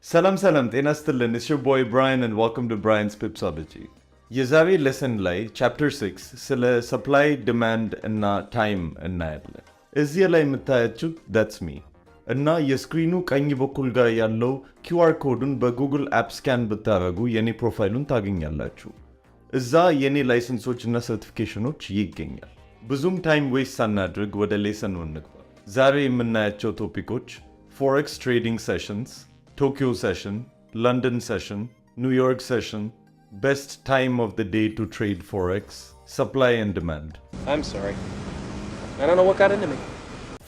ሰላም ሰላም፣ ጤና ይስጥልን። It's your boy Brian and welcome to Brian's Pipsology። የዛሬ lesson ላይ chapter 6 ስለ supply, demand እና time እናያለን። እዚህ ላይ የምታያችሁት that's me እና የ screen ኑ ቀኝ በኩል ጋር ያለው QR code ኡን በ Google app scan ብታደርጉ የኔ profile ኡን ታገኛላችሁ። እዛ የኔ license ኦች እና certification ኖች ይገኛል። ብዙም time waste ሳናድርግ ወደ lesson ኑ እንግባ። ዛሬ የምናያቸው topic ኦች forex trading sessions፣ Tokyo session፣ London session፣ New York session፣ best time of the day to trade forex፣ supply and demand። I'm sorry. I don't know what got into me.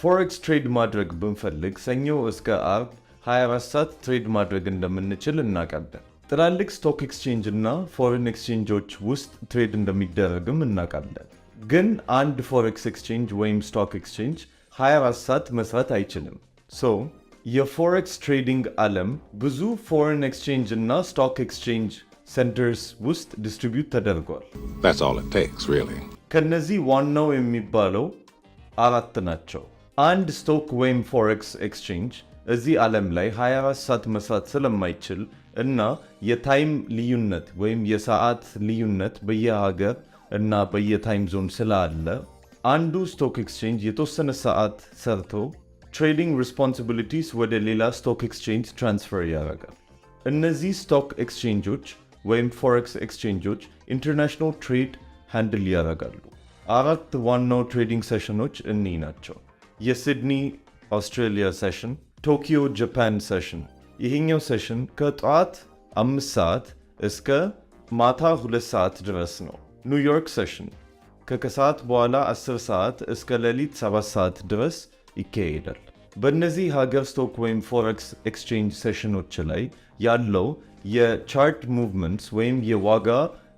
Forex trade ማድረግ ብንፈልግ ሰኞ እስከ አርብ 24 ሰዓት trade ማድረግ እንደምንችል እናውቃለን። ትላልቅ stock exchange እና foreign exchange ኦች ውስጥ trade እንደሚደረግም እናውቃለን። ግን አንድ forex exchange ወይም stock exchange 24 ሰዓት መስራት አይችልም። So የ forex trading ዓለም ብዙ foreign exchange እና stock exchange centers ውስጥ distribute ተደርጓል። That's all it takes, really. ከነዚህ ዋናው የሚባለው አራት ናቸው። አንድ stock ወይም forex exchange እዚህ ዓለም ላይ 24 ሰዓት መስራት ስለማይችል እና የ time ልዩነት ወይም የሰዓት ልዩነት በየሀገር እና በየ time zone ስላለ አንዱ stock exchange የተወሰነ ሰዓት ሰርቶ trading responsibilities ወደ ሌላ stock exchange transfer ያደርጋል። እነዚህ stock exchange ኦች ወይም forex exchange ኦች international trade handle ያደርጋሉ። አራት ዋናው trading session ኖች እኒህ ናቸው። የሲድኒ አውስትራሊያ session፣ ቶኪዮ ጃፓን session። ይሄኛው session ከጠዋት 5 ሰዓት እስከ ማታ 2 ሰዓት ድረስ ነው። ኒውዮርክ session ከከሰዓት በኋላ 10 ሰዓት እስከ ሌሊት 7 ሰዓት ድረስ ይካሄዳል። በእነዚህ ሀገር stock ወይም forex exchange session ኖች ላይ ያለው የ chart movements ወይም የዋጋ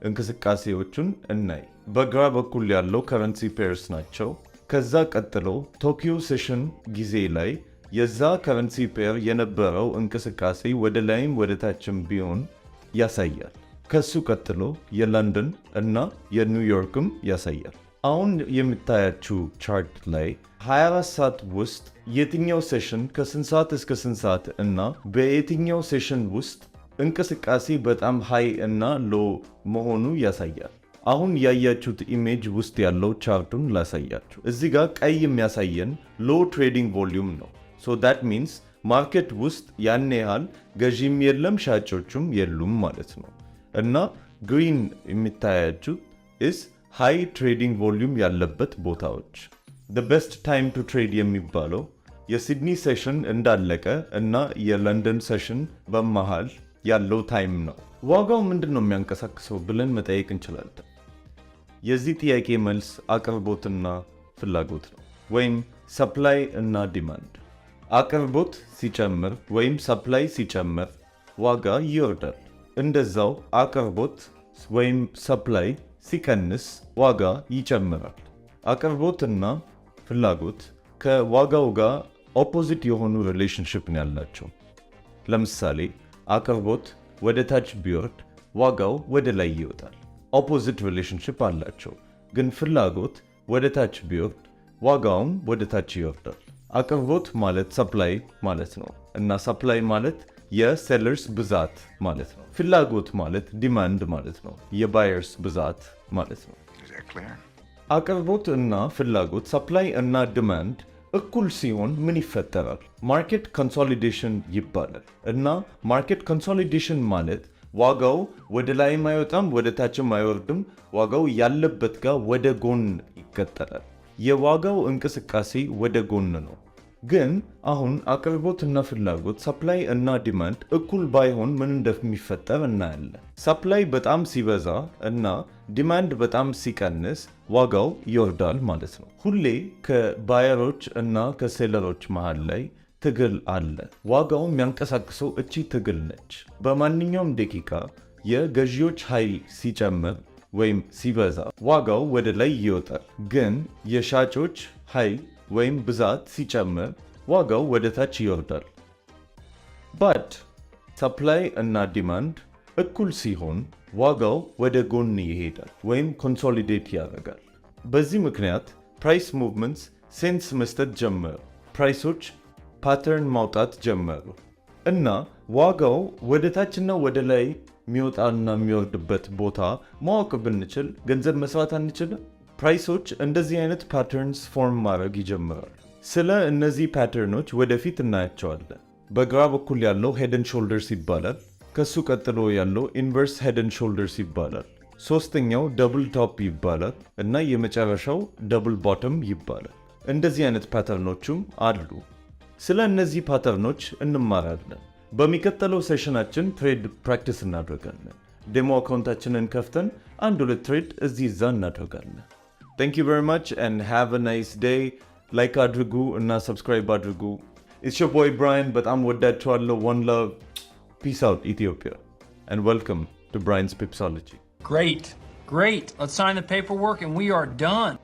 እንቅስቃሴዎቹን እናይ። በግራ በኩል ያለው currency pairs ናቸው። ከዛ ቀጥሎ ቶኪዮ session ጊዜ ላይ የዛ currency pair የነበረው እንቅስቃሴ ወደ ላይም ወደ ታችም ቢሆን ያሳያል። ከሱ ቀጥሎ የለንደን እና የኒውዮርክም ያሳያል። አሁን የምታያችው chart ላይ 24 ሰዓት ውስጥ የትኛው session ከስንት ሰዓት እስከ ስንት ሰዓት እና በየትኛው session ውስጥ እንቅስቃሴ በጣም high እና low መሆኑ ያሳያል። አሁን ያያችሁት image ውስጥ ያለው chart ኡን ላሳያችሁ። እዚህ ጋር ቀይ የሚያሳየን low trading volume ነው። So that means market ውስጥ ያን ያህል ገዢም የለም ሻጮቹም የሉም ማለት ነው። እና green የሚታያችሁ is high trading volume ያለበት ቦታዎች። The best time to trade የሚባለው የሲድኒ session እንዳለቀ እና የለንደን session በመሃል ያለው time ነው። ዋጋው ምንድን ነው የሚያንቀሳቅሰው ብለን መጠየቅ እንችላለን። የዚህ ጥያቄ መልስ አቅርቦትና ፍላጎት ነው፣ ወይም supply እና demand። አቅርቦት ሲጨምር ወይም supply ሲጨምር ዋጋ ይወርዳል። እንደዛው አቅርቦት ወይም supply ሲቀንስ ዋጋ ይጨምራል። አቅርቦትና ፍላጎት ከዋጋው ጋር opposite የሆኑ relationship ነው ያላቸው። ለምሳሌ አቅርቦት ወደ ታች ቢወርድ ዋጋው ወደ ላይ ይወጣል። Opposite relationship አላቸው። ግን ፍላጎት ወደ ታች ቢወርድ ዋጋውም ወደ ታች ይወርዳል። አቅርቦት ማለት supply ማለት ነው እና supply ማለት የ sellers ብዛት ማለት ነው። ፍላጎት ማለት demand ማለት ነው፣ የ buyers ብዛት ማለት ነው። Is that clear? አቅርቦት እና ፍላጎት፣ supply እና demand እኩል ሲሆን ምን ይፈጠራል? Market consolidation ይባላል። እና market consolidation ማለት ዋጋው ወደ ላይም አይወጣም ወደ ታችም አይወርድም። ዋጋው ያለበት ጋር ወደ ጎን ይቀጥላል። የዋጋው እንቅስቃሴ ወደ ጎን ነው። ግን አሁን አቅርቦትና ፍላጎት፣ supply እና demand እኩል ባይሆን ምን እንደሚፈጠር እናያለን። Supply በጣም ሲበዛ እና demand በጣም ሲቀንስ ዋጋው ይወርዳል ማለት ነው። ሁሌ ከ buyer ኦች እና ከ seller ኦች መሃል ላይ ትግል አለ። ዋጋው የሚያንቀሳቅሰው እቺ ትግል ነች። በማንኛውም ደቂቃ የገዢዎች ኃይል ሲጨምር ወይም ሲበዛ ዋጋው ወደ ላይ ይወጣል። ግን የሻጮች ኃይል ወይም ብዛት ሲጨምር ዋጋው ወደ ታች ይወርዳል። But supply እና demand እኩል ሲሆን ዋጋው ወደ ጎን ይሄዳል ወይም consolidate ያደርጋል። በዚህ ምክንያት price movements sense መስጠት ጀመሩ። Price ኦች pattern ማውጣት ጀመሩ እና ዋጋው ወደ ታችና ወደ ላይ የሚወጣና የሚወርድበት ቦታ ማወቅ ብንችል ገንዘብ መስራት አንችልም? Price ኦች እንደዚህ አይነት patterns form ማድረግ ይጀምራል። ስለ እነዚህ pattern ኦች ወደፊት እናያቸዋለን። በግራ በኩል ያለው head and shoulders ይባላል። ከሱ ቀጥሎ ያለው inverse head and shoulders ይባላል። ሶስተኛው double top ይባላል እና የመጨረሻው double bottom ይባላል። እንደዚህ አይነት pattern ኦችም አሉ። ስለ እነዚህ pattern ኦች እንማራለን። በሚቀጥለው session ኣችን trade practice እናደርጋለን። Demo account ኣችንን ከፍተን አንድ ሁለት trade እዚህ እዛ እናደርጋለን። Thank you very much and have a nice day። Like አድርጉ እና subscribe አድርጉ። It's your boy Brian። በጣም ወዳችኋለሁ። One love, peace out ኢትዮጵያ, and welcome to Brian's Pipsology. Great. Great. Let's sign the paperwork and we are done.